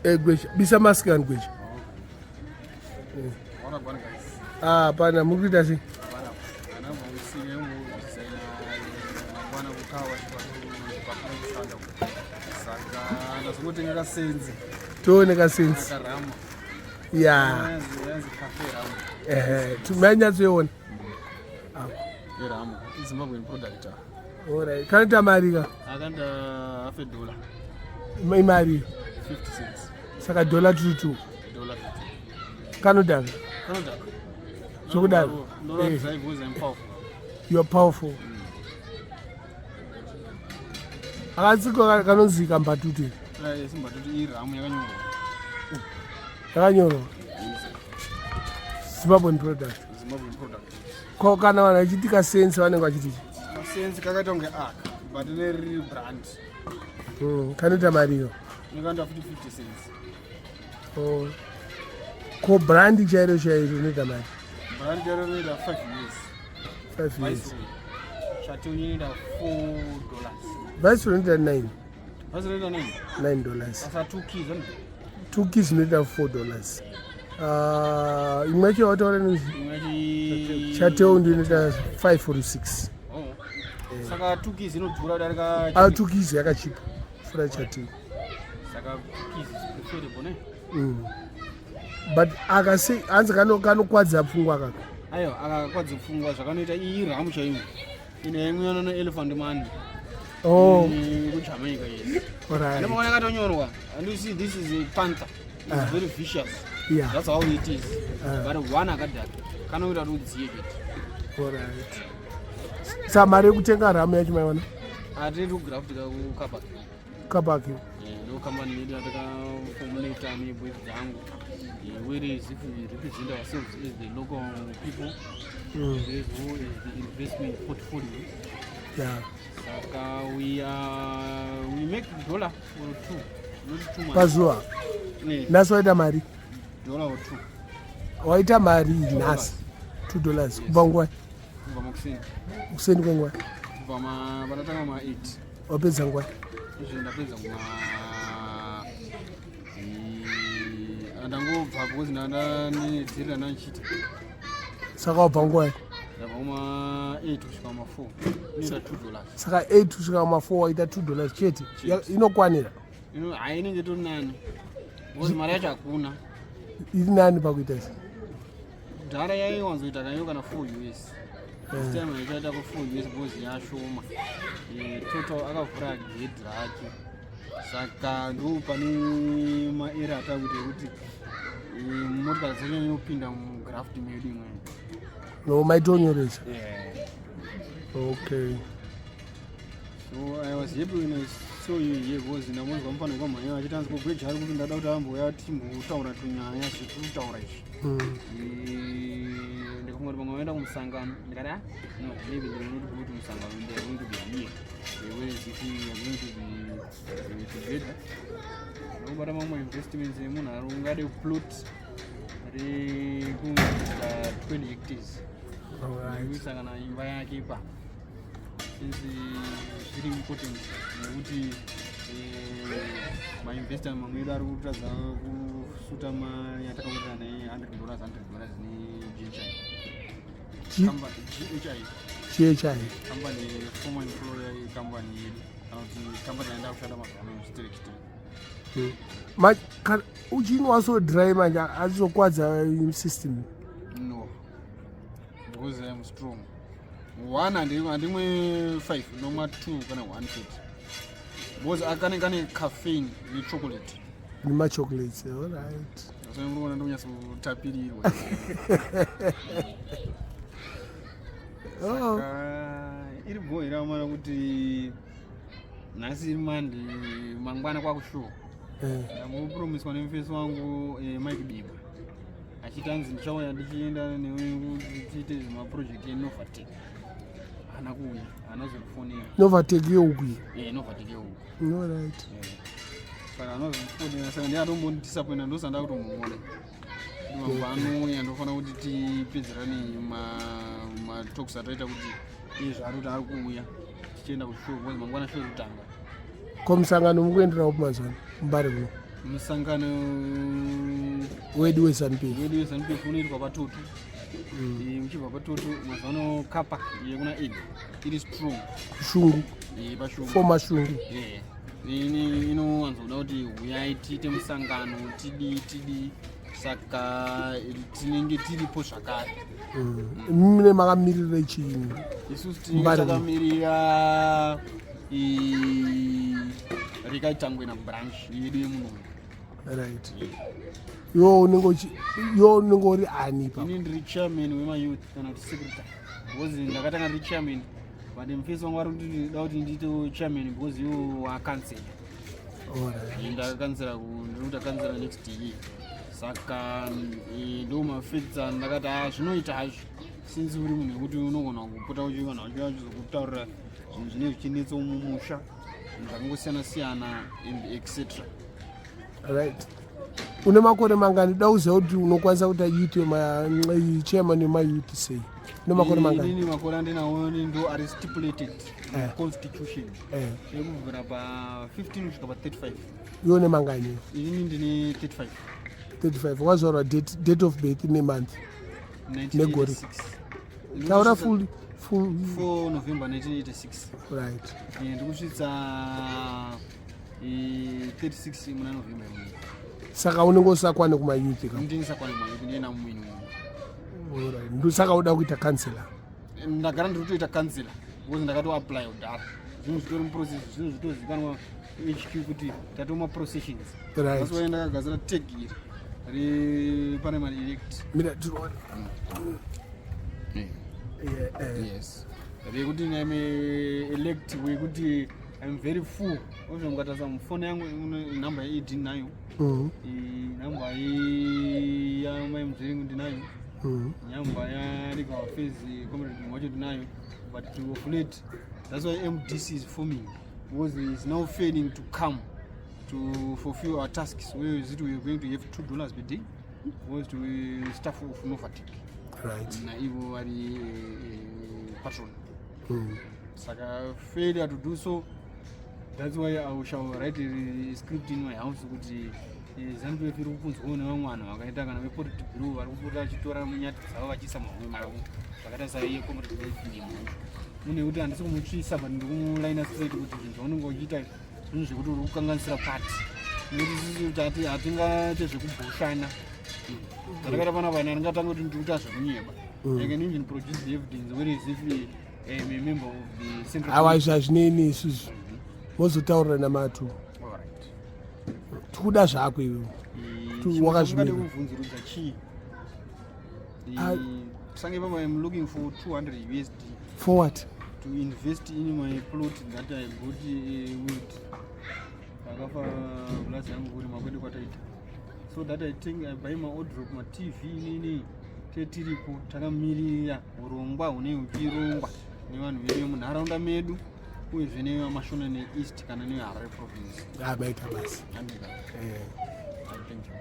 Eh, Gweja, bisa mask and Gweja. Eh. Ah, pana muri kuita sei? Tione kasenzi. Ya. Eh, tumanyatsoiona. Iramu, Zimbabwean product. Alright. Kanoita mari ka? Akanda half a dollar. Imari? 50 cents. Saka dollar 22. Dollar 52. Kanodhaka? Kanodhaka. Zvokudaro. Dollar eh. drive because I'm powerful. You are powerful. Akatsiko kanonzi kambatutu. Eh, simbatutu iramu yakanyorwa. Yakanyorwa. Zimbabwean product. Zimbabwean product. Ko kana vanhu vachiti kasense vanenge vachiti kasense kakaita kunge aka but neriri brand. Kanoita mari iyo. Inoita futi 50 cents. Oh. Ko brand chairo chairo inoita mari. Brand chairo inoita 5 years. 5 years. Chati inoita 4 dollars. Viceroy inoita 9. Viceroy inoita 9. 9 dollars. Asa 2 keys. 2 keys inoita 4 dollars. Imwe yacho wataura inonzi chateo ndiyo inoita 5 or 6. Oh. Saka 2 keys inodhura kudarika ah, 2 keys yakachipa fura chateo. Saka 2 keys is preferable ne? But akasi hanzi kanokwadza pfungwa kaka. Ayo akakwadza pfungwa zvakanoita iyi ramu chaiyo. Ine imwe yana elephant man. Oh. KuJamaica yes. All right. Ndinoona yakatonyorwa. And you see this is a panther. It's very vicious. Yeah. That's how it is. But one akadhaka kanoita kuti udziye chete. All right. Sa mari yekutenga ramu yacho maiona? Atiri kugraft kukabak. Kabak. Ndo company yedu yatakaformulata neboys dzangu. Whereas if we represent ourselves as the local people, as well as the investment portfolio. Saka we make dollar or two. Not too much. Pazuva. Nhasi waita mari? Dollar or two. Waita mari nhasi? 2 dollars. Kubva nguva? Kubva makuseni. Kuseni kwenguva? Kubva panatanga ma 8. Wapedza nguva? Izvi ndapedza kuma ndangobva because ndanedzirira ndandichiita. Saka wabva nguva? Ndabva kuma 8 kusvika kuma 4. Inoita 2 dollars. Saka 8 kusvika kuma 4 waita 2 dollars chete. Inokwanira? Hayi, inenge itori nani. Because mari yacho hakuna. Iri nani pakuita izvi? Dhara yaiwanzoita kanyo kana 4 US. This time haichaita ku 4 US because yashoma. Total akavhura gate rake. Saka ndo pane maera atakuti ekuti motikari dzanyanya kupinda mugraft medu imweni. No, maitonyoresa. Okay. So I was happy when I saw you here because ndamonzwa mufana wekwamhanya achiti anzi kugweja ari kuti ndada kuti ambouya timbotaura tunyaya zvetiri izvi. Ndikafunga kuti vamwe vaenda kumusangano ndikati ah no, maybe they will not go to musangano, they are going to be here. Whereas if we are going to be together, ndokubata mamwe investments emunhu ari ungade plot rekuita 20 hectares. Kuisa kana imba yake ipapo. Since zviri important nekuti mainvestor mamwe edu ari kutadza kusuta mari yatakawirirana naye 100 dollars, 100 dollars neGHI. GHI. GHI. Company, former employer yecompany yedu kana kuti company yaenda kushanda mazuva ano chitiri chitiri. Uchinwa so dry manje azokwadza system? No, because I am strong. One handimwe 5, nomwa 2 kana 1 chete because akane kane caffeine nechocolate. Nemachocolates, alright. So munoona ndonyatsotapirirwa. Oh. Saka iri bho here amana kuti nhasi mandi mangwana kwakushow? Ndambopromiswa nemufesi wangu Mike Bimba achiti anzi ndichauya ndichienda newe kuti tiite zvemaproject eNovatec. Haana kuuya, haana kuzotifonera. Novatec yeuku? Novatec yeuku. Saka anozotifonera, saka ndiye atombondisappointa, ndosanda kutomuona. Mangwanouya ndofanira kuti tipedzerane matalks ataita kuti iye zvaari kuti ari kuuya tichienda kushow because mangwana show kutanga. Ko musangano mukuenderawo mazuva ano muMbare kuno? Musangano wedu weZANU-PF. Wedu weZANU-PF unoitwa patoto. Uchibva patoto, mazuva ano car park yekuna ed iri strong. Shungu. Pashungu. Former Shungu. Inowanzoda kuti huyai tiite musangano, tidii tidii, saka tinenge tiripo zvakare. Mune makamirira chiini? Isusu tinenge Mbare. Takamirira rikaitangwena branch yedu yemunomu. Right, iwo unenge iwo unenge uri ani pa? Ini ndiri chairman wemayouth kana kuti secretary, because ndakatanga ndiri chairman, but mufesi wangu vari kuti da kuti ndiite chairman because iwo wakansela. Ndakakansela, ndiri kuita kansela next year, saka ndo mafacts andakati, a zvinoita hazvo, since uri munhu wekuti unogona kupota uchi vanhu vachiuya vachizokutaurira zvinhu zvinenge zvichinetsa mumusha, zvinhu zvakangosiyana siyana and etc. Right, une makore mangani? Da kuziva kuti unokwanisa kuita youth chairman wemayouth sei? Une makore mangani? Inini makore andinawo ndo ari stipulated constitution ekubvira pa15 kusvika pa35. Iwe une mangani? Inini ndine 35. 35. Wazvarwa date of birth nemonth negore? 1986. Taura full full. 4 November 1986. Right. Ndikusvitsa 36 muna November imuno. Saka unenge usakwane kumayouth ka? Ndingisakwane mayouth, ndiyena mumwini. Alright. Saka uda kuita kansela? Ndagara ndiri kutoita kansela because ndakatoapply kudhara. Zvinhu zvitori muprocess, zvinhu zvitozikanwa HQ kuti tatoma processions. That's why ndakagadzira tag iri reparliament elect. Mira tione. Yeah, eh. Yes, rekuti I'm elect, wekuti I'm very full. Obvio mukatarisa mufoni yangu, namba yeED nayo, namba yamai Mudzverengu ndinayo, nyamba yalegal affairs comrade wacho ndinayo, but to of late, that's why MDC is forming, because it's now failing to come to fulfill our tasks, where is it we are going to have $2 per day because to staff of Novatek naivo vari patron. Saka failure to do so, that's why I shall write a script in my house kuti ZANU-PF iri kupunzwawo nevamwe vanhu vakaita kana vepolitburo vari kupota vachitora munyati dzavo vachiisa muhomwe mavo, zvakaita saiye comrade Mhocho, munhu yekuti handisi kumutsvisa, but ndiri kumulaina straight kuti zvinhu zvaunenge uchiita zvinhu zvekuti uri kukanganisira party, nekuti isusu tati hatingaite zvekubhoshana. Zvandakaita panapa ina ndingatanga kuti ndiri kuita zvekunyeba. I can even produce the evidence, whereas if I'm a member of the central Awa, izvi hazvinei neisusu, mozotaurira namatu. All right. Tikuda zvako iwewe. Chimwe Wakazvimira. chamungade kubvunzurudza chii? Sange papa, I'm looking for 200 USD. For what? To invest in my plot that I got with akafa blazi yangu kurima kwedu kwataita, so that I think I buy mawardrobe, maTV, nini, tetiripo takamirira urongwa hune huchirongwa nevanhu vedu vemunharaunda medu, uyezve nevaMashona neEast kana neHarare Province. Ah, maita basa. Andika. Eh. Thank you.